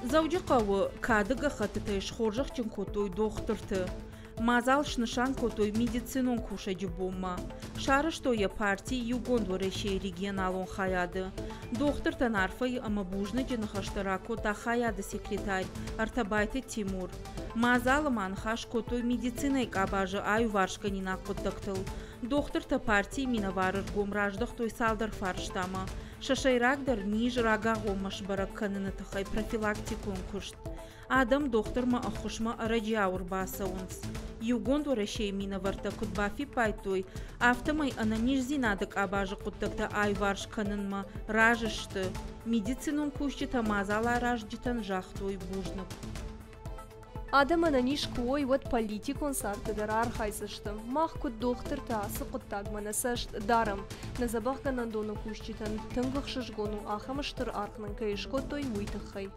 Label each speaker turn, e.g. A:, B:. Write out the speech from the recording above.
A: Дзӕуджыхъӕуы кады гӕххӕттытӕй схорзӕхджын кодтой дохтырты. Мадзал снысан кодтой медицинон кусӕджы бонмӕ. Сарӕзтой йӕ парти Иугонд Уӕрӕсейы регионалон хайады. Дохтыртӕн арфӕйы ӕмӕ бузныджы ныхӕстӕ ракодта хайады секретарь Артабайты Тимур. Мадзалы ма ныхас кодтой медицинӕйы къабазы аиуварсгӕнинаг хъуыддӕгтыл. Дохтыртӕ партийы минӕвары ргом раздӕхтой цалдӕр фарстамӕ. Сӕ сӕйрагдӕр низ рагагъоммӕ сбӕрӕг кӕныны тыххӕй профилактикон куыст. Адӕм дохтырмӕ ӕххуысмӕ ӕрӕджиау ӕрбацӕуынц. Иугонд Уӕрӕсейы минӕвӕрттӕ куыд бафиппайдтой, афтӕмӕй ӕнӕниздзинады къабазы хъуыддӕгтӕ аиуварс кӕнынмӕ разы сты. Медицинон кусджытӕ мадзаларазджытӕн загътой бузныг.
B: Адӕм ӕнӕниз куы уой, уӕд политикон царды дӕр архайдзысты. Мах куыд дохтыртӕ ацы хъуыддагмӕ нӕ цӕст дарӕм. Нӕ дзӕбӕхгӕнӕндоны кусджытӕн тынг ӕхсызгон у, ахӕм стыр аргъ нын кӕй скодтой, уый тыххӕй.